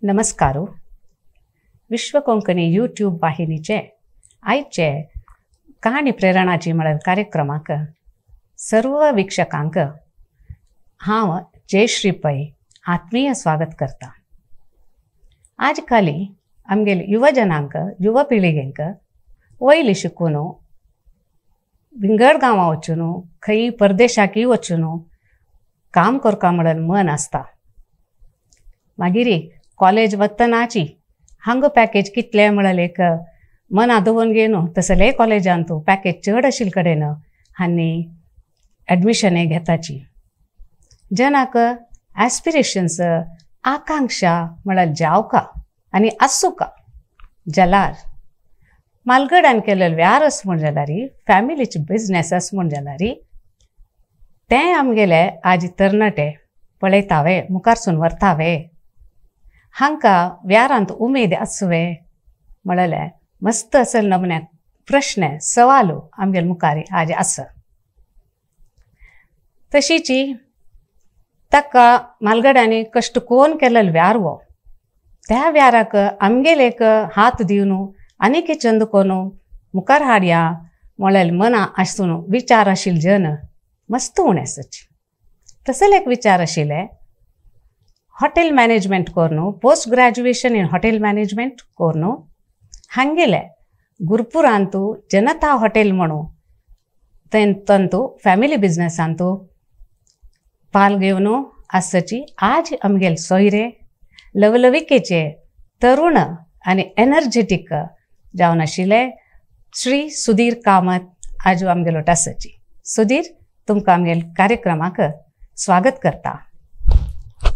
नमस्कार. विश्व कोंकणी यूट्यूब वाहिनीचे आयचे कहाणी प्रेरणाची म्हळ्यार कार्यक्रमाक सर्व वीक्षकांक हांव जयश्री पै आत्मीय स्वागत करता. आज खाली आमगेले युवजनांक युव पिळगेंक वयली शिकून विंगड गांवां वचून खंय परदेशाकय वचून काम करपा म्हणून मन आसता. मागीर कॉलेज वतनाची हांगा पॅकेज कितले म्हळ्यार एक मना दवरून घेवन तसले कॉलेजान तूं पॅकेज चड आशिल्ले कडेन आनी एडमिशन घेताची. जनाक एस्पिरेशन्स आकांक्षा म्हळ्यार जावका आनी आसूका जाल्यार मालगडान केलेलो व्यार अस म्हूण जाल्यार फॅमिलीचे बिजनेस अस म्हूण जाल्यार तें आमगेले आज तरणाटे पळयतावे मुखारसून व्हरतावे हांकां व्यारांत उमेद आसुवे म्हणलें मस्त असल नमन्या प्रश्न सवालो आमगेले मुखार आज आसा. तशीची ताका मालगड्यांनी कश्ट कोण केलेलो व्यार हो त्या व्याराक आमगेले एक हात दिवन आनीक चंद कोन मुखार हाडया म्हणलें मना आसून विचार आशिल्ले जन मस्त उणें आसाची. तसले एक विचार आशिल्ले हॉटेल मॅनेजमेंट करून post graduation in hotel management करून हांगेले गुरपुरांतू जनता हॉटेल म्हणून तंतू फॅमिली बिजनेसांतू पाल घेवन आसची आज आमगेले सोयरे लवलविकेचे तरुण आनी एनर्जेटीक जावन आशिल्ले श्री सुधीर कामत आज आमगेलो आसची. सुधीर, तुमकां आमगेले कार्यक्रमाक स्वागत करता.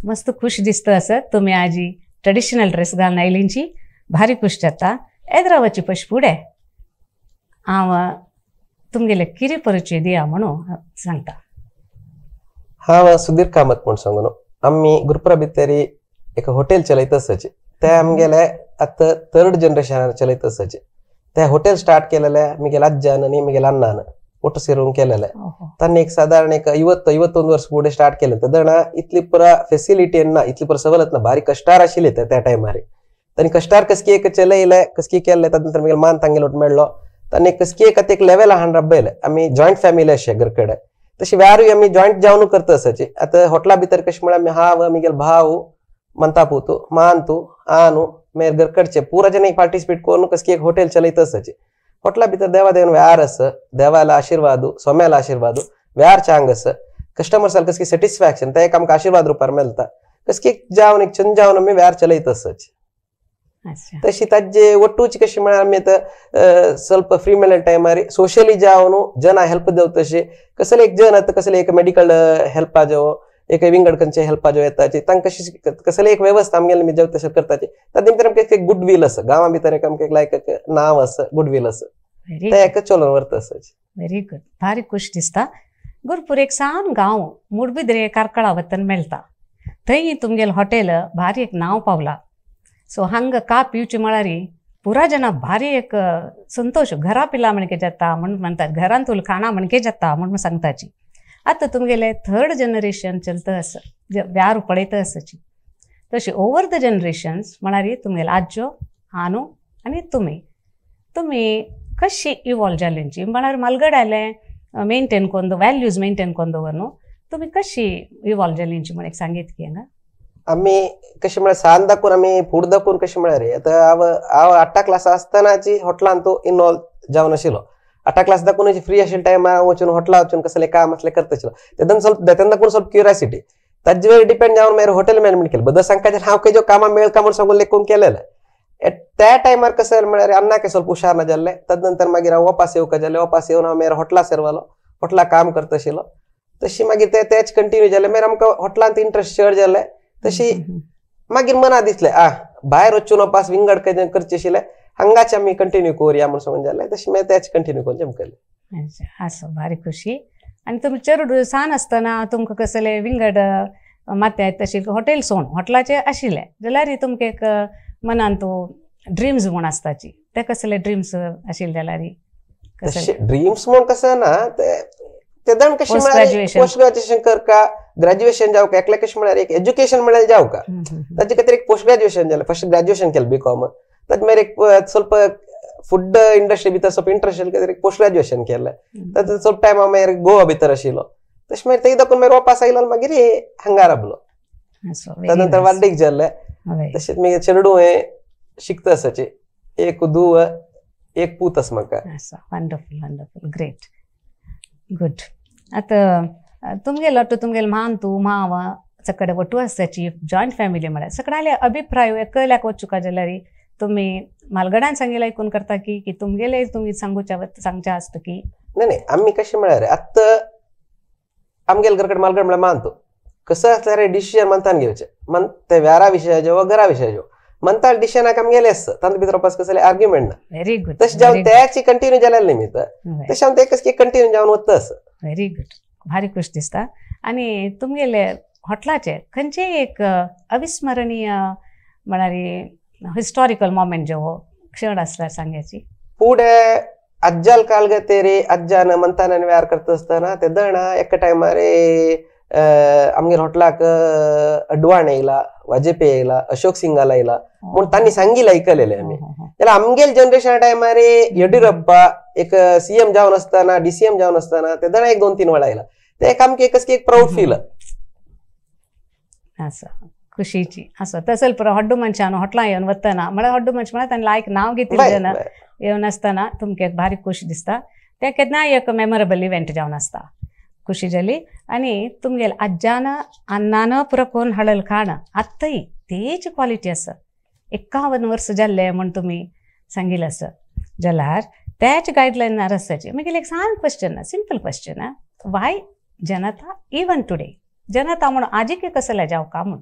मस्त खुश दिसता असत तुमी आजी ट्रेडिशनल ड्रेस घालून आयलींची भारी खुश जाता. एदरावाची पश फुडें हांव तुमगेले कितें परिचय दिया म्हणून सांगता. हांव सुधीर कामत म्हूण सांगू न्हू. आमी गुरपुरा भितर एक हॉटेल चलयत आसाचे. ते आमगेले आतां थर्ड जनरेशनार चलयत आसाचे. ते हॉटेल स्टार्ट केलेले मिगेले आज्जान आनी मिगेले अण्णान ಒಟ್ಟು ಸೇರುವಂಗೆ केलेले. तांणी एक साधारण एक 50-51 वर्स फुडें स्टार्ट केलें. तेन्ना इतली पुरा फेसिलिटी ना, इतली पुरा सवलत ना, बारीक कश्टार आशिल्ले त्या टायमार. तांणी कश्टार कसकी एक चलयले, कसकी केल्ले. तातूंत मागीर मान तांगेलो मेळ्ळो. तांणी कसकी एक आतां एक लेवल हाडून राबयले. आमी जॉयंट फॅमिली अशे घर कडेन तशी व्यारूय आमी जॉयंट जावन करता आसाची. आतां हॉटेला भितर कशें म्हळ्यार आमी हांव मिगेल भाव मंतापूत मानतू आनू मागीर घर कडचे पुरा जण एक पार्टिसिपेट करून कसकी एक हॉटेल चलयत आसाची. हॉटेला भितर देवा देवन व्यार आसा, देवाला आशीर्वाद, सोम्याला आशीर्वाद, व्यार चांग आसा. कस्टमर्साक कसकी सॅटिस्फॅक्शन ते एक आमकां आशीर्वाद रुपार मेळटा. कसकी जावन एक चंद जावन आमी व्यार चलयत आसाची. तशी ताजे ಒಟ್ಟುಚಿ कशी म्हळ्यार आमी आतां ಸ್ವಲ್ಪ फ्री मेळ्ळे टायमार सोशली जावन जना हेल्प देव तशी कसले एक जन आतां कसले एक मेडिकल हेल्पा जावं एक विंगड खंयचे हेल्पा ज्यो येताची तांकां कशी कसले एक वेवस्था आमगेले आमी जेव तशें करताची. तातूंत भितर आमकां एक गुड will आसा. गांवा भितर एक आमकां लायक एक नांव आसा, गुड will आसा, तें एक चलोवन व्हरता आसाची. व्हेरी गुड, भारी खुश दिसता. गुरपूर एक सान गांव मुडबिद्रे कार्कळा वतन मेळटा. थंय तुमगेलें हॉटेल भारी एक नांव पावला. सो हांगा का पिवची म्हळ्यार पुरा जना भारी एक संतोश घरा पिला म्हणके जाता म्हण म्हणतात, घरांतूल खाणा म्हणके जाता म्हण सांगताची. आतां तुमगेले थर्ड जनरेशन चलता आसा, व्यार पळयता आसाची. तशी ओवर the generations म्हळ्यार तुमगेले आज्जो आनू आनी तुमी तुमी कशी इवॉल्व जालींची म्हळ्यार मालगड आयलें मेंटेन करून वॅल्यूज मेंटेन करून दवर तुमी कशी इवॉल्व जालींची म्हण एक सांगीत की हांगा. आमी कशें म्हळ्यार सान दाखून आमी फूड दाखून कशें म्हळ्यार आतां हांव हांव 8 क्लास आसतनाची हॉटेलान तो इनवॉल्व जावन आशिल्लो. 8 क्लास दाखून फ्री आशिल्ले टायमार वचून हॉटेला वचून कसलें काम आसलें करता आशिल्लो. तेन्ना ಸ್ವಲ್ಪ तेन्ना दाखून ಸ್ವಲ್ಪ क्युरियोसिटी ताजे वयर डिपेंड जावन मागीर हॉटेल मॅनेजमेंट केलें. बद्दल सांगपाचें हांव खंय ज्यो कामां मेळ का म्हूण सांगून लेखून केलेलें. त्या टायमार कशें म्हळ्यार अन्नाक ಸ್ವಲ್ಪ हुशार ना जाल्लें. तदनंतर मागीर हांव वापास येवका जालें. वापास येवन हांव मागीर हॉटेला सेरवालो, हॉटेला काम करता आशिल्लो. तशी मागीर ते तेच कंटिन्यू जालें. मागीर आमकां हॉटेलांत इंट्रस्ट चड जालें. तशी मागीर मना दिसलें आ भायर वचून वापास विंगड खंय करचें आशिल्लें, हांगाच आमी कंटिन्यू करुया म्हूण सांगून जालें. तशें मागीर तेच कंटिन्यू करून जमकलें. आसूं, भारी खुशी. आनी तुमी चेडूं सान आसतना तुमकां कसले विंगड मात्याय तशें हॉटेल सोण हॉटेलाचें आशिल्लें जाल्यार तुमकां एक मनांत ड्रिम्स म्हूण आसताची, ते कसले ड्रिम्स आशिल्ले जाल्यार? ड्रिम्स म्हूण कशें ना ते तेदण कशें पोस्ट ग्रॅज्युएशन करका ग्रॅज्युएशन जावका एकल्या कशें म्हळ्यार एक एज्युकेशन म्हळ्यार जावका ताजे खातीर एक पोस्ट ग्रॅज्युएशन जालें. फर्स्ट ग्रॅज्युएशन केलें बी कॉम, ताजे मागीर एक ಸ್ವಲ್ಪ फूड इंडस्ट्री भितर ಸ್ವಲ್ಪ इंट्रस्ट खातीर एक पोस्ट ग्रॅज्युएशन केलें. ताजे ಸ್ವಲ್ಪ टायम हांव मागीर गोवा भितर आशिल्लो. तशें मागीर थंय दाखोवन मागीर वापस आयलो मागीर हांगा राबलो. त्यानंतर वार्डीक जालें. तशेंच मागीर चेडूं हें शिकता आसाचें, एक धूव एक पूत आसा म्हाका. Wonderful wonderful great good. आतां तुमगेलो तो तुमगेलो मान तूं माव सगळे ಒಟ್ಟು आसताची जॉयंट फॅमिली म्हळ्यार सगळ्याले अभिप्राय एकल्याक वचुका जाल्यार तुमी मालगडान सांगिल्लें आयकून करता की की तुमगेले तुमी सांगूच्या सांगचे आसता की नाही नाही आम्ही कशें म्हळ्यार आतां आमगेले घर कडेन मालगड म्हळ्यार मानतो कसं असल्यार डिसिजन मंतान घेवचें मन ते व्यारा विशयाचे वा घरा विशयाचे मंताल डिसिजनाक आमगेले आसता तांचे भितर वापस कसले आर्ग्युमेंट ना. Very good. तशें जावन त्याची कंटिन्यू जालें निमित्त तशें हांव ते कशें कंटिन्यू जावन वता आसा. व्हेरी गुड, भारी खुश दिसता. आनी तुमगेले हॉटलाचे खंयचेय एक अविस्मरणीय म्हळ्यार हिस्टॉरिकल मोमेंट जो क्षण आसल्यार सांगायची. फुडें अज्जाल कालगतेरी अज्जान मंतान व्यार करता आसतना ते दणा एका टायमार आमगेर हॉटलाक अडवाण येयला, वाजपेयी येयला, अशोक सिंगाला येयला म्हूण तांणी सांगिल्लें आयकलेलें आमी. जाल्यार आमगेले जनरेशना टायमार येडियुरप्पा एक सीएम जावन आसतना डीसीएम जावन आसतना ते दणा एक 2-3 वेळा येयला. ते एक आमकां एक एक प्रावड फील आसा, खुशीची आसा. तसो पुरो हड्डू मनशान हॉटलां येवन वतना म्हळ्यार हड्डू मनश म्हळ्यार तांणी लायक नांव घेतिल्लें जेन्ना येवन आसतना तुमकां एक भारी खुश दिसता. तें केन्नाय एक मेमोरेबल इव्हेंट जावन आसता, खुशी जाली. आनी तुमगेले आज्जान अन्नान पुरो कोण हाडल खाण आत्ताय तेच क्वॉलिटी आसा. 51 वर्स जाल्ले म्हूण तुमी सांगिल्लें आसा जाल्यार त्याच गायडलायनार आसताची. मागीर एक सान क्वेश्चन, सिंपल क्वेश्चन, वाय जनता इवन टुडे जनता म्हणून आजीक कसले जावका म्हूण?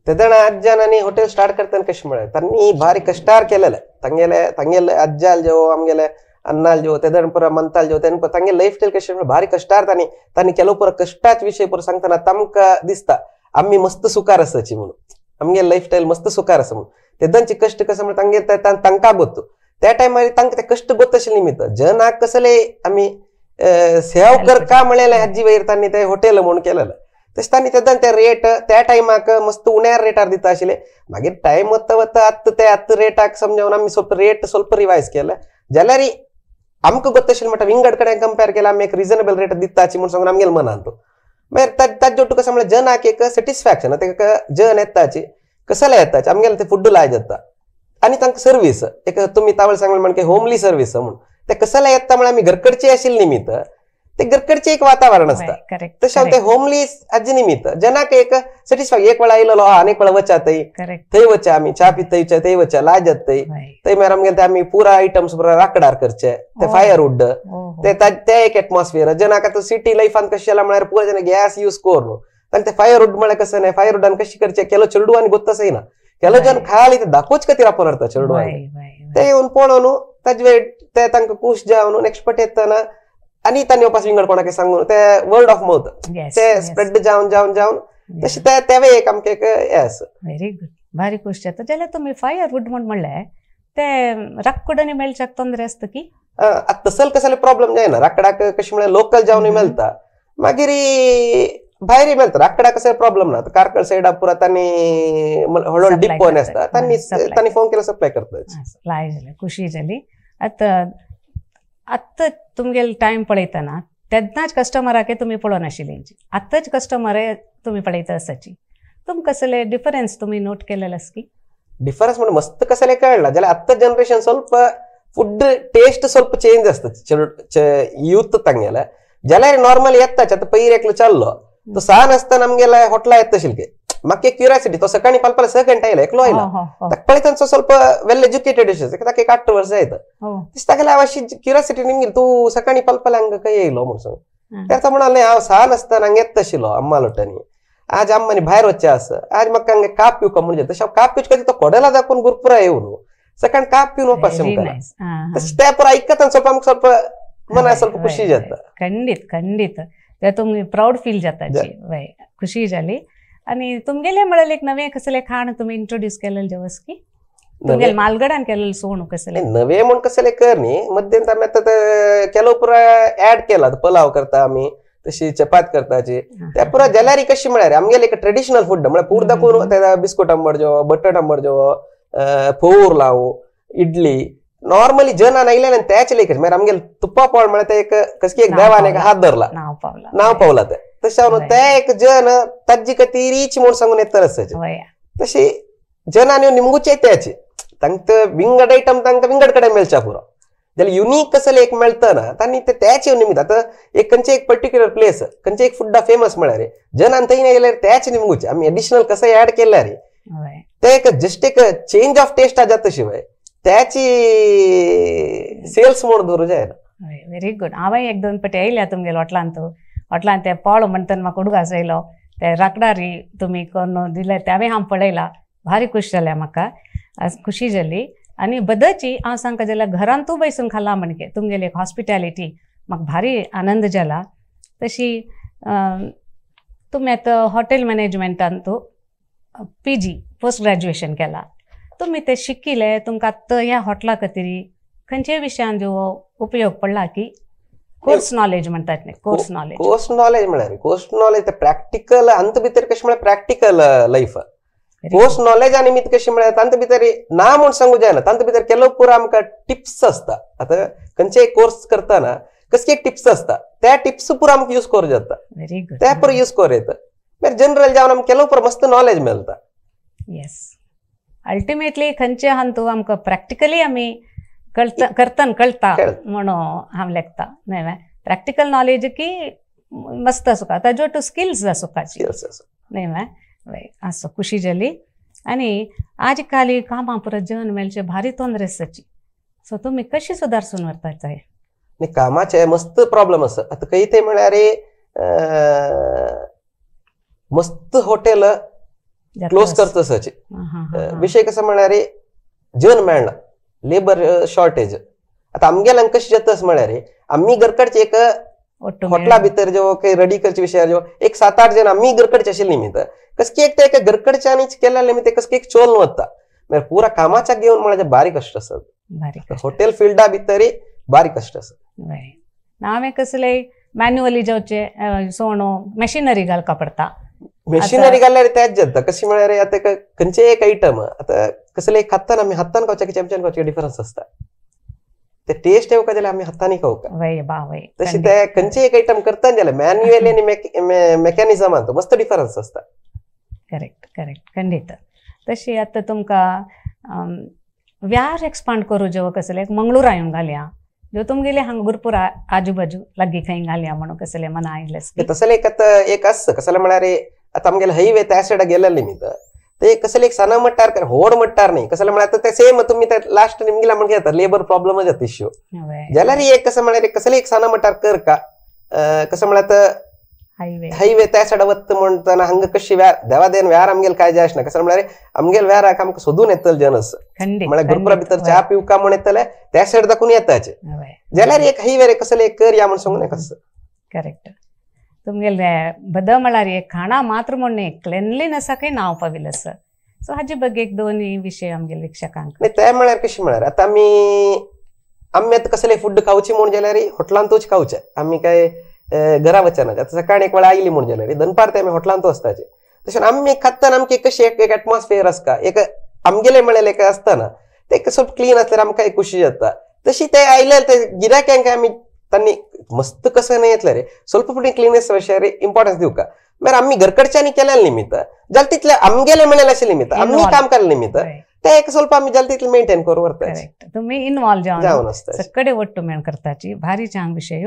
तेदणा अज्जान आनी हॉटेल स्टार्ट करतना कशें म्हळ्यार तांणी भारी कश्टार केलेलें. तांगेले तांगेले अज्जाल जेव आमगेले अन्नाल जेव तेदण पुरा मंताल जेव तेन्ना तांगे लायफ स्टायल कशें म्हळ्यार भारी कश्टार तांणी तांणी केलो पुरा कश्टाच विशय पुरो सांगतना तांकां दिसता आमी मस्त सुखार आसाची म्हणून, आमगे लायफ स्टायल मस्त सुखार आसा म्हणून. तेदनचे कश्ट कशें म्हळ्यार तांगे तांकां गोत्तू त्या टायमार तांकां ते कश्ट गोत आशिल्ले निमित्त जनाक कसले आमी सेव कर का म्हळेलें हाजी वयर तांणी ते हॉटेल म्हणून केलेलें. तशें तांणी तेदन ते रेट त्या टायमाक मस्त उण्यार रेटार दिता आशिल्ले. मागीर टायम वता वता आत्तां ते आत्तां रेटाक समजावन आमी ಸ್ವಲ್ಪ रेट ಸ್ವಲ್ಪ रिवायज केले जाल्यार आमकां गोत आशिल्लें म्हणटा विंगड कडेन कंपेर केल्यार आमी एक रिजनेबल रेट दिताची म्हूण सांगून आमगेले मनान तो मागीर ताजे ओट्टू कशें म्हळ्यार जनाक एक सॅटिस्फॅक्शन तेका जन येताची कसले येताची आमगेले ते फूड लाय जाता आनी तांकां सर्वीस एक तुमी तावळ सांगलें म्हणजे होमली सर्वीस म्हूण ते कसले येता म्हळ्यार आमी घरकडचे आशिल्ले निमित्त ते घरकडचे एक वातावरण आसता. तशें ते होमली हाजे निमित्त जनाक एक सॅटिस्फाय एक वेळा आयलो आनी एक वेळा वचा थंय थंय वचा आमी च्या पितय थंय वचा लाज जाता थंय थंय मागीर आमगेले ते आमी पुरा आयटम्स पुरा राकडार करचे ते फायर वुड ते ते एक एटमॉस्फियर जनाक आतां सिटी लायफान कशें जालां म्हळ्यार पुरा जन गॅस यूज करून तांकां ते फायर वुड म्हळ्यार कशें न्हय फायर वुडान कशें करचें केलो चेडवान गोत्तच येना केलो जन खाली ते दाखोवच खातीर आपूण व्हरता चेडवान ते येवन पळोवन ताजे वेळ ते तांकां खूश जावन नेक्स्ट पाटी येतना आनी तांणी वापस विंगड कोणाक सांगून ते वर्ड ऑफ माउथ ते स्प्रेड जावन जावन जावन तशें ते तेवूय एक आमकां एक हें आसा. व्हेरी गुड, भारी खुश जाता. जाल्यार तुमी फायर वुड म्हूण म्हणलें ते राक्कुडांनी मेळच्याक तोंदरे आसता की आतां तसल कसले प्रॉब्लम जायना राकडाक कशें म्हळ्यार लोकल जावन मेळटा मागीर भायरय मेळटा राकडाक कसले प्रॉब्लम ना. कार्कळ सायडा पुरा तांणी व्हडलो डिपो आसता तांणी तांणी फोन केल्यार सप्लाय करता. लाय जालें, खुशी जाली. आतां आत्तां तुमगेले टायम पळयतना तेन्नाच कस्टमराक तुमी पळोवनाशिल्ली, आत्तांच कस्टमर तुमी पळयता आसाची, तुमकां कसले डिफरन्स तुमी नोट केलेले आसा की? डिफरन्स म्हणून मस्त कसले कळला जाल्यार आत्तां जनरेशन ಸ್ವಲ್ಪ फूड टेस्ट ಸ್ವಲ್ಪ चेंज आसता यूथ तांगेले जाल्यार नॉर्मल येताच. आतां पयर एकलो चाललो तो सान आसतना आमगेले हॉटेला येता आशिल्ले म्हाका एक क्युरियोसिटी तो सकाळी पालपाल 6 घंटे आयला एकलो आयला ताका पळयतना ಸ್ವಲ್ಪ वेल एज्युकेटेड अशें ताका एक 8 वर्सां येता ताका हांव अशी क्युरियोसिटी निमगेली तूं सकाळी पालपाल हांगा खंय येयलो म्हूण सांग. तेका म्हणलें हांव सान आसतना हांगा येता आशिल्लो अम्मा लोटांनी आज अम्मानी भायर वचचें आसा आज म्हाका हांगा काप पिवका म्हणजे तशें हांव काप पिवचे खातीर तो कोडेला दाखोवन गुरपुरा येवन सकाळी काप पिवन वचपाचें मुखार तशें तें पुरो आयकतना ಸ್ವಲ್ಪ आमकां ಸ್ವಲ್ಪ मनाक ಸ್ವಲ್ಪ खुशी जाता. खंडीत खंडीत ते तुमी प्रावड फील जाता, खुशी जाली. आनी तुमगेलें म्हळ्यार एक नवें कसलें खाण तुमी इंट्रोड्यूस केलेलें जेवस की तुमगेलें मालगडान केलेलें सोणू कसलें नवें म्हूण कसलें कर न्ही मद्यंत आमी आतां केलो पुरा ऍड केला पलाव करता आमी तशी चपात करताची त्या पुरा जाल्यार कशी म्हळ्यार आमगेले एक ट्रेडिशनल फूड म्हळ्यार पूर दाखोवन ते बिस्कुट आंबट जेवो, बटाट आंबट जेवो, फोर लावू, इडली नॉर्मली जनान आयले आनी त्याच लेख मागीर आमगेले तुप्पा पोळ म्हळ्यार ते एक कसकी एक देवान एक हात धरला, नांव पावला ते तशें ते एक जन ताजी कती रीच म्हूण सांगून येता आसचे तशी जनान येवन निमगुचे त्याचे तांकां विंगड आयटम तांकां विंगड कडेन मेळच्या पुरो जाल्यार युनीक कसले एक मेळटा ना तांणी ते त्याच येवन निमित्त. आतां एक खंयचे एक पर्टिक्युलर प्लेस खंयचे एक फुड्डा फेमस म्हळ्यार जनान थंय गेल्यार त्याच निमगुचे आमी एडिशनल कसं ऍड केल्यार ते एक जस्ट एक चेंज ऑफ टेस्ट जाता शिवाय त्याची सेल्स म्हूण धरू जायना. Very good. हांवें एक दोन पटी येयल्या तुमगेले हॉटलांत हॉटलांत ते पोळो म्हणटना म्हाका उडगास येयलो ते राकडारी तुमी करून दिले ते हांवें हांव पळयला, भारी खूश जाल्या म्हाका, खुशी जाली. आनी बदची हांव सांगता जाल्यार घरांतूय बसून खाला म्हणके तुमगेली एक हॉस्पिटॅलिटी म्हाका भारी आनंद जाला. तशी तुमी आतां हॉटेल मॅनेजमेंटान पीजी पोस्ट ग्रॅज्युएशन केला, तुमी ते शिकिले तुमकां आतां ह्या हॉटेला खातीर खंयच्या विशयान जो उपयोग पडला की कोर्स नॉलेज म्हणतात न्ही, कोर्स नॉलेज? कोर्स नॉलेज म्हळ्यार कोर्स नॉलेज ते प्रॅक्टिकल अंत भितर कशें म्हळ्यार प्रॅक्टिकल लायफ कोर्स नॉलेज आनी निमित्त कशें म्हळ्यार तांचे भितर ना म्हूण सांगू जायना, तांचे भितर केलो पुरो आमकां टिप्स आसता. आतां खंयचे एक कोर्स करतना कसले एक टिप्स आसता त्या टिप्स पुरो आमकां यूज करूं जाता, त्या पुरो यूज करूं येता. मागीर जनरल जावन आमकां केलो पुरो मस्त नॉलेज मेळटा. येस, अल्टिमेटली खंयचे हातूंत आमकां प्रॅक्टिकली आमी कळटा करतन कळटा म्हणून हांव लेखता न्हय, प्रॅक्टिकल नॉलेज की मस्त आसुका ताज्यो टू स्किल्स आसुकाची न्हय आसो खुशी जाली. आनी आज काल कामां पुरो जेवण मेळचे भारी तोंदरे आसाची, सो तुमी कशी सुदारसून व्हरता जाय? न्ही कामाचे मस्त प्रॉब्लम आसा. आतां खंय ते म्हळ्यार मस्त हॉटेल क्लोज करता आसाची. विशय कसो म्हळ्यार जेवण मेळना, लेबर शॉर्टेज. आतां आमगेल्यान कशें जाता म्हळ्यार आमी घरकडचे एक हॉटेला भितर जो काही रेडी करचे विशय जो एक 7-8 जण आमी घरकडचे आशिल्ले निमित्त कसकी एक ते एका घरकडच्यानीच केल्या निमित्त कसकी एक चोल वता मागीर पुरा कामाच्या घेवन म्हळ्यार बारीक कश्ट आसत हॉटेल फिल्डा भितर बारीक कश्ट आसत. हांवें कसले मॅन्युअली जेवचे सोणो मशिनरी घालका पडटा, मशिनरी घाल्यार त्याच जाता. कशी म्हळ्यार आतां खंयचे एक आयटम आतां कसले एक हातान आमी हातान खावचे की चमच्यान खावचे डिफरन्स आसता, ते टेस्ट येवका जाल्यार आमी हातांनी खावका तशें ते खंयचे एक आयटम करता जाल्यार मॅन्युअली आनी मेकॅनिजमांत मस्त डिफरन्स आसता. करेक्ट करेक्ट, खंडीत. तशी आतां तुमकां व्यार एक्सपांड करूं जेव कसले मंगळूरा येवन घालया जो तुमगेले हांगा भरपूर आजू बाजू लागीं खंय घालया म्हणून कसले मना आयिल्लें तसले एक आतां एक आसता कसले म्हळ्यार आतां आमगेले हायवे त्या सायडा गेलेले निमित्त ते कसले एक सणा मट्टार होड मट्टार न्ही कसले म्हळ्यार आतां ते सेम तुमी ते लास्ट निमगेला म्हणून घेता लेबर प्रॉब्लम जाता इश्यू जाल्यार एक कसं म्हळ्यार कसले एक सणा मट्टार कर का कसं म्हळ्यार आतां हायवे त्या सायडा वत्त म्हणटना हांगा कशी व्यार देवादेन व्यार आमगेल काय जाय आसना कसं म्हळ्यार आमगेल व्याराक आमकां सोदून येतले जनस म्हळ्यार गुरपुरा भितर च्या पिवका म्हूण येतले त्या सायड दाखोवन येताचे जाल्यार एक हायवे कसले एक कर या म्हूण सांगून एक आसा. करेक्ट. तुमगेले बद म्हळ्यार एक खाणा मात्र म्हूण न्ही क्लेनलीनसाकय नांव पाविल्लें आसा, सो हाजे ಬಗ್ಗೆ एक दोन विशय आमगेले वीक्षकांक. न्ही ते म्हळ्यार कशें म्हळ्यार आतां आमी आमी आतां कसले फूड खावची म्हूण जाल्यार हॉटेलांतूच खावचें, आमी काय घरा वचना. आतां सकाळी एक वेळा आयली म्हूण जाल्यार दनपार ते आमी हॉटेलांत वचताचे. तशें आमी खातना आमची कशी एक एटमॉस्फियर आसता एक आमगेले म्हळ्यार एक आसतना ते ಸ್ವಲ್ಪ क्लीन आसल्यार आमकां एक खुशी जाता. तशी ते आयले ते गिरायकांक आमी तांणी मस्त कसं नाही येतले रे ಸ್ವಲ್ಪ पुढे क्लिननेस विशयार इम्पॉर्टन्स दिवका. मागीर आमी घरकडच्यांनी केल्या निमित्त जाल्यार तितले आमगेले म्हळ्यार अशें निमित्त आमी काम केलें निमित्त ते एक ಸ್ವಲ್ಪ आमी जाल्यार तितले मेंटेन करून व्हरता. तुमी इनवॉल्व जावन आसता सगळे ಒಟ್ಟು मेळ करताची भारी चांग विशय.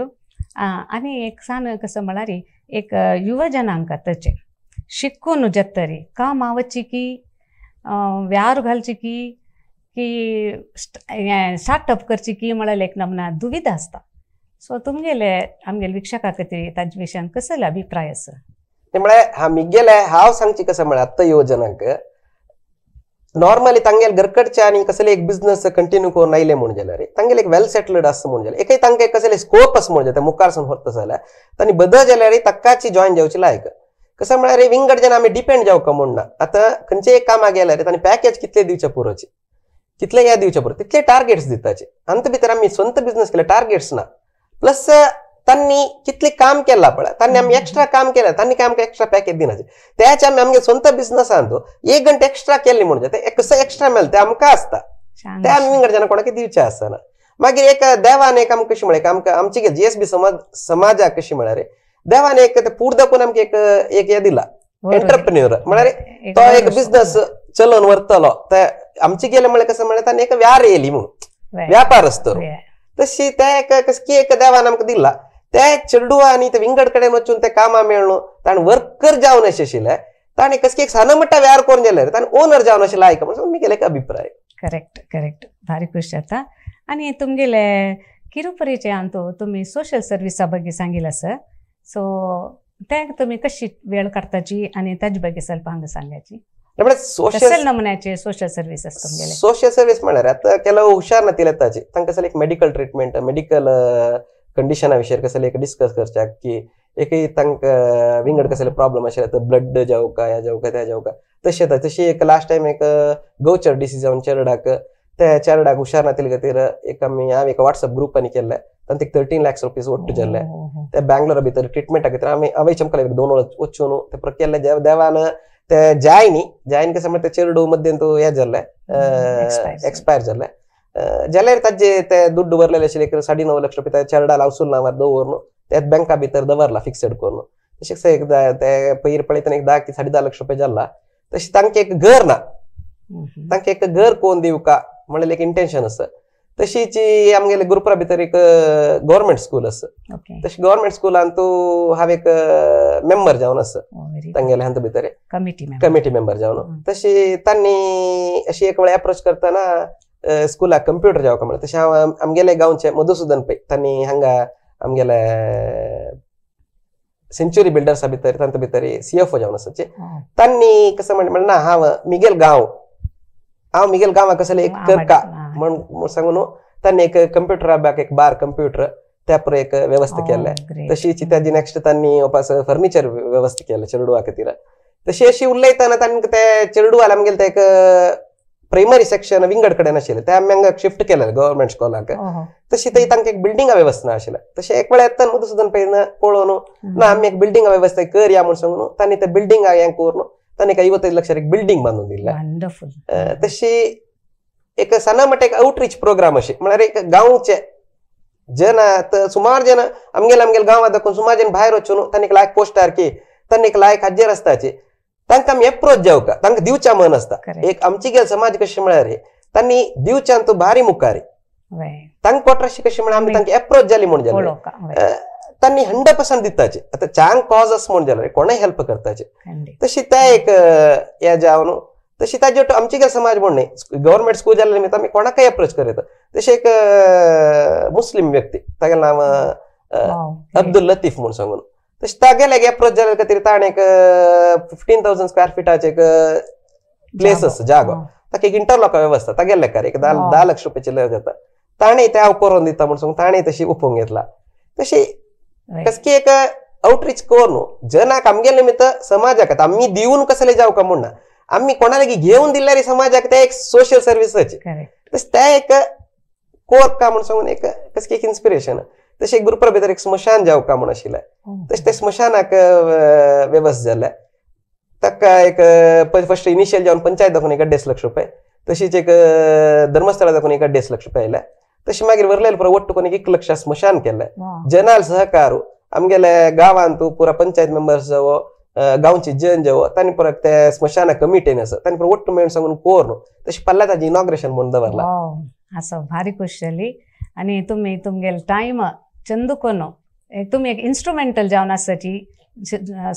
आनी एक सान कसं म्हळ्यार एक युवा जनांक आतांचे शिकून जातरी कामां वचची की व्यार घालची की की स्टार्टअप करची की म्हळ्यार एक नमना दुविधा आसता. सो तुमगेले आमगेले वीक्षका खातीर ताजे विशयान कसले अभिप्राय आसा? म्हळ्यार आमगेले हांव सांगची कसं म्हळ्यार आतां युवजनांक नॉर्मली तांगेले घरकडचे आनी कसले एक बिझनस कंटिन्यू करून आयले म्हूण जाल्यार तांगेले एक वेल सेटल्ड आसा म्हूण जाल्यार एकय तांकां कसले स्कोप आसा म्हूण जाता मुखार सून व्हरता जाल्यार तांणी बदल जाल्यार ताकाची जॉयन जावची लायक. कसं म्हळ्यार विंगड जेन्ना आमी डिपेंड जावका म्हूण ना. आतां खंयचेय एक कामाक गेल्यार तांणी पॅकेज कितले दिवचे पुरोचे कितले ह्या दिवचे पुरो तितले टार्गेट्स दिताचे. अंत भितर आमी स्वंत बिझनस केले टार्गेट्स ना प्लस तांणी कितले काम केला पळय, तांणी आमी एक्स्ट्रा काम केलें, तांणी काय आमकां एक्स्ट्रा पॅकेज दिनाचे. त्याच आमी आमगे स्वंत बिझनसान एक घंटे एक्स्ट्रा केले म्हणजे ते कसं एक्स्ट्रा मेळटा ते आमकां आसता, ते आमी विंगड जाणां कोणाक दिवचें आसना. मागीर एक देवान एक आमकां कशें म्हळ्यार आमकां आमचे जीएसबी समाज समाजाक कशें म्हळ्यार देवान एक पूर दाखोवन आमकां एक एक हें दिला एंटरप्रिन्युअर म्हळ्यार तो एक बिझनस चलोवन व्हरतलो. ते आमचे गेले म्हळ्यार कसं म्हळ्यार ताणें एक व्यार येयली म्हणून व्यापार आसतो तशी ते एक कसकी एक देवान आमकां दिला. ते चेडवा आनी ते विंगड कडेन वचून ते कामां मेळ्ळो ताणें वर्कर जावन अशें आशिल्लें, ताणें कसकी एक सान मोठा व्यार करून जाल्यार ताणें ओनर जावन अशें लायक म्हणून म्हगेलो एक अभिप्राय. करेक्ट करेक्ट, भारी खुश जाता. आनी तुमगेले किरुपरीचे तुमी सोशल सर्विसा ಬಗ್ಗೆ सांगिला सर, सो ते तुमी कशी वेळ काडटाची आनी ताजे ಬಗ್ಗೆ ಸ್ವಲ್ಪ हांगा सांगाची. सोशल नमुन्याचे सोशल सर्विस तुमगेले? सोशल सर्विस म्हळ्यार आतां ಕೆಲವು हुशार नातिले येताचे तांकां कसले एक मेडिकल ट्रिटमेंट मेडिकल कंडिशना विशयर कसले एक डिस्कस करच्याक की एक तांकां विंगड कसले प्रॉब्लम आशिल्ले ब्लड जावं काय ह्या जावं काय त्या जावं काय तशें येता. तशी एक लास्ट टायम एक गौचर डिसीज जावन चेरडाक त्या चेरडाक हुशार नातिले खातीर एक आमी हांवें एक वॉट्सएप ग्रुपांनी केल्ले तांकां एक 13 lakhs rupees ಒಟ್ಟು जाल्ले. ते बँगलोरा भितर ट्रिटमेंटा खातीर आमी हांवें चमकले दोन वळ वचून ते परत केल्ले. देवान ते जायनी जायन कसं म्हळ्यार ते चेरडू मध्यें हें जाल्लें एक्सपायर जाल्लें जाल्यार ताजे ते दुड्ड भरलेले आशिल्ले एक 9.5 लक्ष रुपया त्या चेरडा लावसून ना दवरून ते बँका भितर दवरला फिक्सड करून. तशें एक ते पयर पळयतना एक 10 की 10.5 लक्ष रुपया जाल्ला. तशें तांकां एक घर ना, तांकां एक घर कोण दिवका म्हणलें एक इंटेन्शन आसा. तशीच आमगेले ग्रुपा भितर एक गव्हर्मेंट स्कूल आसा, तशें गव्हर्मेंट स्कुलान तूं हांव एक मेंबर जावन आसा तांगेले हांत भितर कमिटी मेंबर जावन. तशी तांणी अशी एक वेळ एप्रोच करतना स्कुलाक कंप्युटर जावका म्हळ्यार तशें हांव आमगेले गांवचे मधुसुदन पै तांणी हांगा आमगेले सेंच्युरी बिल्डर्सा भितर तांचे भितर सीएफओ जावन आसा. तांणी कसं म्हणलें ना हांव मिगेल गांव हांव मिगेल गांवाक कसले एक करका म्हण सांगून तांणी एक कंप्युटरा बॅक एक बार कंप्युटर त्या पर एक व्यवस्था केल्ले. तशीच ताजी नेक्स्ट तांणी वापस फर्निचर व्यवस्था केलें चेडवा खातीर. तशी अशी उलयतना तांकां ते चेडवाले आमगेले ते एक प्रायमरी सेक्शन विंगड कडेन आशिल्लें ते आमी हांगा शिफ्ट केलें गव्हर्मेंट स्कॉलाक. तशी थंय तांकां एक बिल्डिंगा व्यवस्था नाशिल्लें. तशें एक वेळा येतना मधुसुदन पै पळोवन ना आमी एक बिल्डिंगा व्यवस्था करया म्हूण सांगून तांणी ते बिल्डिंगा हें करून तांणी 55 लक्षार एक बिल्डिंग बांदून दिल्लें. तशी एक सना म्हटल्यार एक आउटरीच प्रोग्राम अशें म्हळ्यार एक गांवचे जन सुमार जन आमगेले आमगेले गांवांत दाखोवन सुमार जन भायर वचून तांणी एक लायक पोस्टार की तांणी एक लायक हाजेर आसताचे तांकां आमी एप्रोच जावका तांकां दिवच्या मन आसता. एक आमची गेल समाज कशें म्हळ्यार तांणी दिवच्यान तो भारी मुखार तांकां कोट्राशी कशें म्हळ्यार आमी तांकां एप्रोच जाली म्हूण जालें तांणी 100% दिताचे. आतां चांग कॉजस म्हूण जाल्यार कोणूय हेल्प करताचे. तशी ते एक हे जावन तशी ताजे आमची गेल समाज म्हूण न्ही गव्हर्मेंट स्कूल जाल्या निमित्त आमी कोणाकय एप्रोच करता. तशें एक मुस्लीम व्यक्ती तागेलें नांव अब्दुल लतीफ म्हूण सांगून तशें तागेलें एक एप्रोच जाल्या खातीर ताणें एक 15,000 स्क्वेअर फिटाचें एक प्लेस आसा जागो ताका एक इंटरलॉका वेवस्था तागेले लेखार एक 10 लक्ष रुपयाचे लेख जाता ताणें तें हांव करून दिता म्हूण सांगून ताणें तशी उपोवंक घेतला. तशी कसकी एक आउटरीच करून जनाक आमगेले निमित्त समाजाक आमी दिवन कसले जावका म्हूण ना आमी कोणालागी घेवन दिल्यार समाजाक ते एक सोशल सर्विसाचे तशें ते एक कोरका म्हूण सांगून एक कसकी एक इन्स्पिरेशन. तशें एक ग्रुपा भितर एक स्मशान जावका म्हूण आशिल्लें तशें ते स्मशानाक वेवस्था जालें ताका एक फर्स्ट इनिशियल जावन पंचायत दाखोवन एक 2.5 लक्ष रुपये तशीच एक धर्मस्थळा दाखोवन एक 2.5 लक्ष रुपये आयले. तशें मागीर वरलेले पुरो ಒಟ್ಟು ಕೊನೆಗೆ 1 ಲಕ್ಷ ಸ್ಮಶಾನ केलें. जनाल सहकार आमगेले गांवांत पुरा पंचायत मेंबर्स जावो गांवचे जन जावो तांणी परत ते स्मशाना कमिटीन आसा तांणी परत ಒಟ್ಟು मेळून सांगून कोर तशें पल्ला ताजें इनॉग्रेशन म्हूण दवरला. असो भारी खुश जाली आनी तुमी तुमगेले टायम चंद कोन तुमी एक इन्स्ट्रुमेंटल जावन आसाची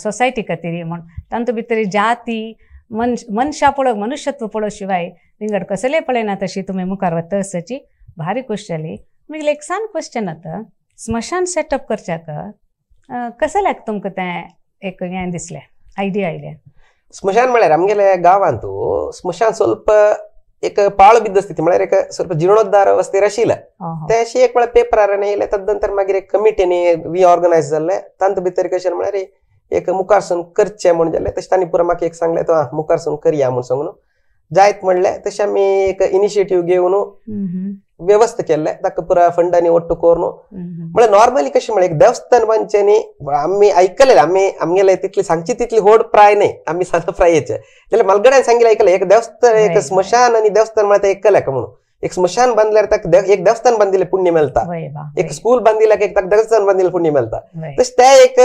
सोसायटी खातीर म्हूण तातूंत भितर जाती मनशां पळोवंक मनुष्यत्व पळोवं शिवाय विंगड कसलेय पळयना तशी तुमी मुखार वता आसाची भारी खुश जाली. मागीर एक सान क्वेश्चन आतां स्मशान सेटअप करच्याक कसल्याक तुमकां तें एक हें दिसलें आयडिया आयलें? स्मशान म्हळ्यार आमगेले गांवांत स्मशान ಸ್ವಲ್ಪ एक पाळ बिद्द स्थिती म्हळ्यार एक ಸ್ವಲ್ಪ जीर्णोद्धार अवस्थेर आशिल्लें ते अशी एक वेळा पेपरार येयलें. तदनंतर मागीर एक कमिटीनी रिऑर्गनायज जाल्लें तांत भितर कशें म्हळ्यार एक मुखार सून करचें म्हूण जालें. तशें तांणी पुरो म्हाका एक सांगलें तो मुखार सून करया म्हूण सांगून जायत म्हणले तशें आमी एक इनिशिएटीव घेवन व्यवस्था केल्ले ताका पुरा फंडांनी ಒಟ್ಟು करून म्हळ्यार नॉर्मली कशें म्हळ्यार एक देवस्थान बांदच्यांनी आमी आयकलेले आमी आमगेले तितली सांगची तितली व्हड प्राय न्ही आमी सादा प्रायेचे जाल्यार मालगड्यान सांगिल्लें आयकलें एक देवस्थान एक स्मशान आनी देवस्थान म्हळ्यार तें एकलें म्हणून एक स्मशान बांदल्यार ताका एक देवस्थान बांदिल्लें पुण्य मेळटा, एक स्कूल बांदिल्यार एक ताका देवस्थान बांदिल्लें पुण्य मेळटा. तशें तें एक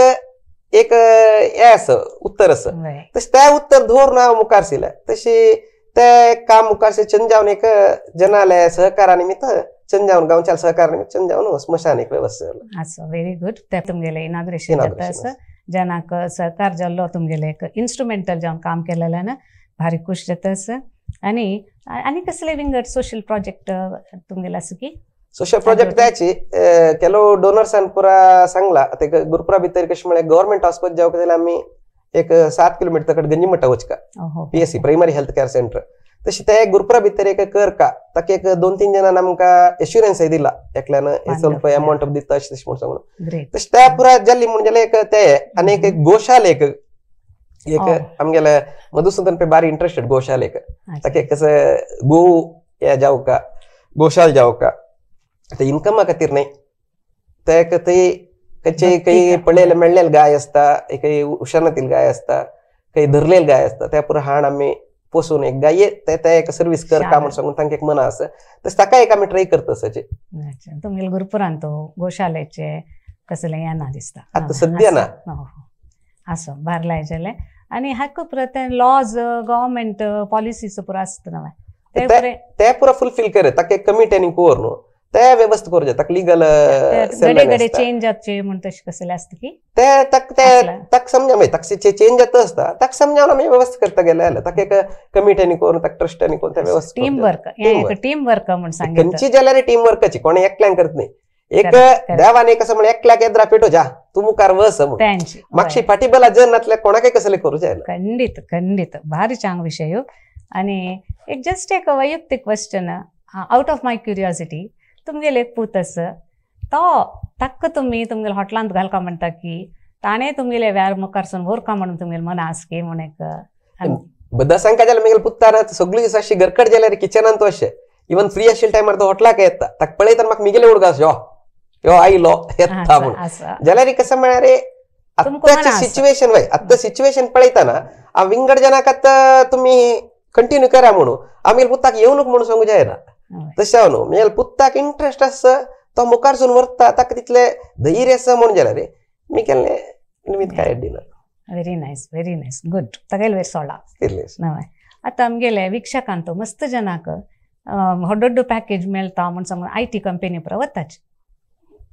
एक हें आसा उत्तर आसा तशें तें उत्तर दवरून हांव मुखार सरलें. तशी ते काम मुखार चंजावन एक जनाले सहकारा निमित्त चंजावन गांवच्या सहकारा निमित्त चंजावन स्मशान एक व्यवस्था जालो. आसा व्हेरी गुड. ते तुमगेले इनाग्रेशन जाता आसा जनाक सहकार जाल्लो तुमगेले एक इन्स्ट्रुमेंटल जावन काम केलेल्यान भारी खुश जाता आसा. आनी आनी कसले विंगड सोशल प्रोजेक्ट तुमगेले आसा की सोशल प्रोजेक्ट त्याची ಕೆಲವು डोनर्सान पुरा सांगला. आतां गुरपुरा भितर कशें म्हळ्यार गव्हर्मेंट हॉस्पिटल जावंक जाल्यार आमी एक 7 किलोमिटर कडेन गंजीमठा वचका PSC primary health care centre तशें ते गुरपुरा भितर एक कर का ताका एक 2-3 जाणांनी आमकां एश्युरन्सय दिला एकल्यान ಸ್ವಲ್ಪ अमावंट दिता अशें तशें म्हूण सांगून तशें ते पुरा जाली म्हूण जाल्यार एक ते आनी एक गोशालेक एक आमगेले मधुसूदन पे बारी इंट्रस्टेड गोशालेक ताका एक कसं गो हे जावका गोशाल जावका ते इन्कमा खातीर न्ही ते ते खंयचे काही पळयले मेळ्ळेले गाय आसता काही उशाणातील गाय आसता काही धरलेले गाय आसता त्या पुरा हाण आमी पोसून एक गाय ते एक सर्वीस कर का म्हूण सांगून तांकां एक मना आसा तशें ताका एक आमी ट्राय करता आसाचे. तुमगेले गुरपुरान तो गोशालेचे कसलें हें ना दिसता आतां सद्या ना आसो भार जालें. आनी हाका पुरा ते लॉज गव्हर्मेंट पॉलिसीज पुरा आसता न्हय ते पुरा फुलफील कर ताका एक कमिटी आनी कोर न्हू ते व्यवस्था करूं ताका लिगल घडे चेंज जावचे म्हूण तशें कसलें आसता की ते ताका ते ताका समजा मागीर ताका चेंज जाता आसता ताका समजावन आमी व्यवस्था करता गेले जाल्यार ताका एक कमिटी आनी करून ताका ट्रस्ट आनी करून ते व्यवस्था टीम वर्क एक टीम वर्क म्हूण सांगितलें. खंयची जाल्यार टीम वर्काची कोण एकल्यान करत न्ही एक देवान एक असं म्हळ्यार एकल्याक येद्रा पेटो जा तूं मुखार वस म्हूण मातशी फाटी बला जर नासल्यार कोणाकय कसलें करूं जायना. खंडीत खंडीत भारी चांग विशय. आनी एक जस्ट एक वैयक्तीक question out of my curiosity तुमगेले एक पूत आसा तो ताका तुमी तुमगेले हॉटेलांत घालका म्हणटा की ताणें तुमगेले व्यार मुखारसून व्हरका म्हणून तुमगेले मना आसा की म्हूण एक बद्दा सांगका जाल्यार म्हगेले पुत्तान सगळी अशी घरकट जाल्यार किचनान तो अशें इवन फ्री आशिल्ले टायमार तो हॉटेलाक येता ताका पळयतना म्हाका मिगेले उडगास यो यो आयलो येता म्हणून जाल्यार कसं म्हळ्यार आतांचें सिच्युएशन वय आतां सिच्युएशन पळयतना हांव विंगड जनाक आतां तुमी कंटिन्यू करा म्हणून आमगेले पुताक येवनूक म्हणून सांगू जायना. तशें हांव न्हू म्हगेले पुताक इंट्रस्ट आसा तो मुखारसून व्हरता ताका तितलें धैर्य आसा म्हणून जाल्यार मिगेलें निमित्त काय दिना. Very nice very nice good. तागेले वयर सोडा नवें. आतां आमगेले वीक्षकांत मस्त जनाक व्हड व्हड पॅकेज मेळटा म्हूण सांगून IT company पुरा वताची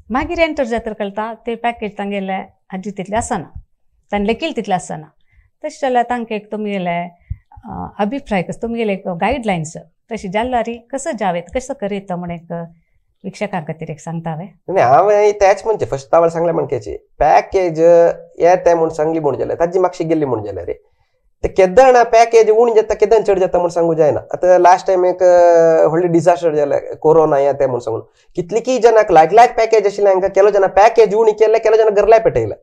मागीर एंटर जातर कळटा ते पॅकेज तांगेले आजी तितलें आसना तांणी लेखील तितलें आसना. तशें जाल्यार तांकां एक तुमगेले अभिप्राय कसो तुमगेले एक गायडलायन्स तशी जाल्यार कसं जावेत कसं करीत म्हूण एक वीक्षकां खातीर एक सांगता हांवें. न्ही हांवें तेच म्हणचे फर्स्ट हांवें सांगलें म्हणकेची पॅकेज येता म्हूण सांगली म्हूण जाल्यार ताजी मातशी गेल्ली म्हूण जाल्यार ते केदण पॅकेज उण जाता केदण चड जाता म्हूण सांगू जायना. आतां लास्ट टायम एक व्हडलें डिजास्टर जालें कोरोना येता म्हूण सांगून कितली जणांक लायक लायक पॅकेज आशिल्लें हांकां केलो जाणां पॅकेज उणी केलें केलो जाणां घरलाय पेटयलें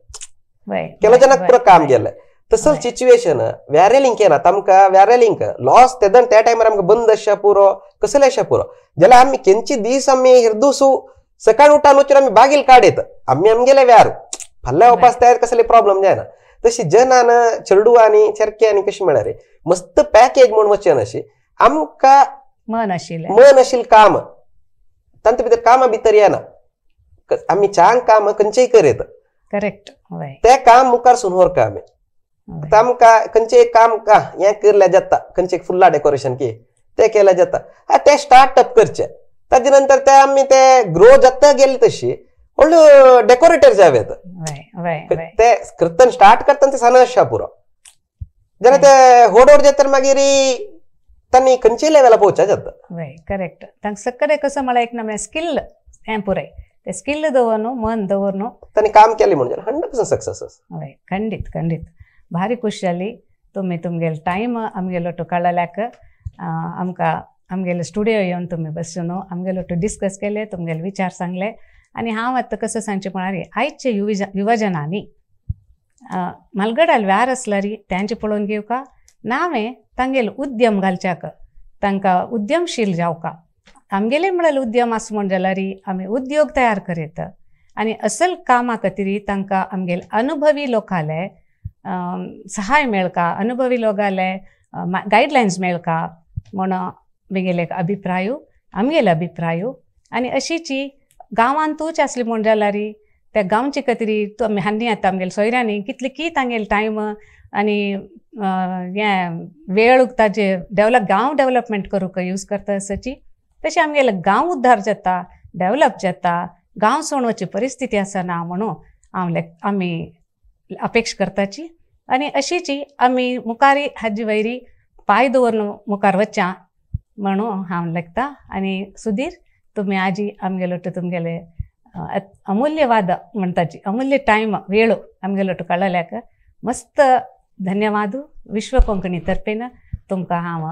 केलो जाणांक पुरो काम गेलें. तसंच सिच्युएशन व्यारेलिंक येना तांकां व्यारेलिंक लॉस तेदण त्या टायमार आमकां बंद आशा पुरो कसलें आशा पुरो जाल्यार आमी केंची दीस आमी हिरदूसू सकाळ उठान वचून आमी बागील काडयत आमी आमगेले व्यार फाल्यां वपास तयार कसले प्रॉब्लम जायना. तशी जनान चेडवांनी चेरक्यांनी कशें म्हळ्यार मस्त पॅकेज म्हूण वचना अशी आमकां मन आशिल्लें मन आशिल्लें काम तांचे भितर कामा भितर येना आमी चांग काम खंयचेय करयत करेक्ट तें काम मुखार सून व्हरका आमी. आतां आमकां खंयचें काम का हें केल्यार जाता खंयचें फुलां डेकोरेशन की तें केल्यार जाता तें स्टार्ट अप करचें ताजे नंतर ते आमी ते ग्रो जाता गेले तशी व्हडलो डेकोरेटर जावे ते करतना स्टार्ट करतना ते सान आशा पुरो जाल्यार ते होड होड जाता मागीर तांणी खंयचे लेवला पोवच्या जाता. करेक्ट. तांकां सगळें कसं म्हळ्यार एक नवें स्किल हें पुराय ते स्किल दवर मन दवर न्हू तांणी काम केलें म्हणून 100% सक्सेस. हय खंडीत खंडीत भारी खुश जाली तुमी तुमगेले टायम आमगेलो टू कळ्ळल्याक आमकां आमगेले स्टुडियो येवन तुमी बसून आमगेलो टू डिस्कस केले तुमगेले विचार सांगले. आनी हांव आतां कसं सांगचें म्हळ्यार आयचे युवजनांनी मालगडाल व्यार आसल्यार तांचे पळोवन घेवका नावें तांगेले उद्यम घालच्याक तांकां उद्यमशील जावका आमगेले म्हळ्यार उद्यम आसा म्हण जाल्यार आमी उद्योग तयार करीत आनी असल कामा खातीर तांकां आमगेले अनुभवी लोकाले सहाय मेळका, अनुभवी लोकाले गायडलायन्स मेळका म्हण म्हगेले अभिप्राय, आमगेले अभिप्राय. आनी अशीची गांवांतूच आसली म्हण जाल्यार त्या गांवचे खातीर आमी हान्नी आतां आमगेले सोयऱ्यांनी कितले की तांगेले टायम आनी हें वेळ ताजे डेवलप गांव डेवलपमेंट करूंक यूज करता आसाची, तशें आमगेले गांव उद्धार जाता, डेवलप जाता, गांव सोडोवची परिस्थिती आसना म्हणून हांव आमी अपेक्षा करताची. आनी अशीची आमी मुखारी हाजी वयरी पांय दवरून मुखार वच्चा म्हणून हांव लेखता. आनी सुधीर तुमी आजी आमगेलो तुमगेले अमूल्य वाद म्हणटाची अमूल्य टायम वेळ आमगेलो कळल्याक मस्त धन्यवाद. विश्व कोंकणी तर्फेन तुमकां हांव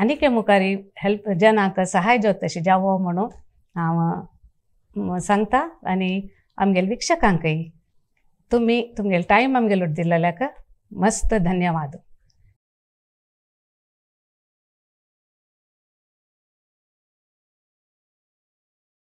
आनीक मुखारी हेल्प जनाक सहाय जाता तशें जावो म्हणून हांव सांगता. आनी आमगेले वीक्षकांकय तुमी तुमगेले टायम आमगेलो दिल्ल्याक मस्त धन्यवाद.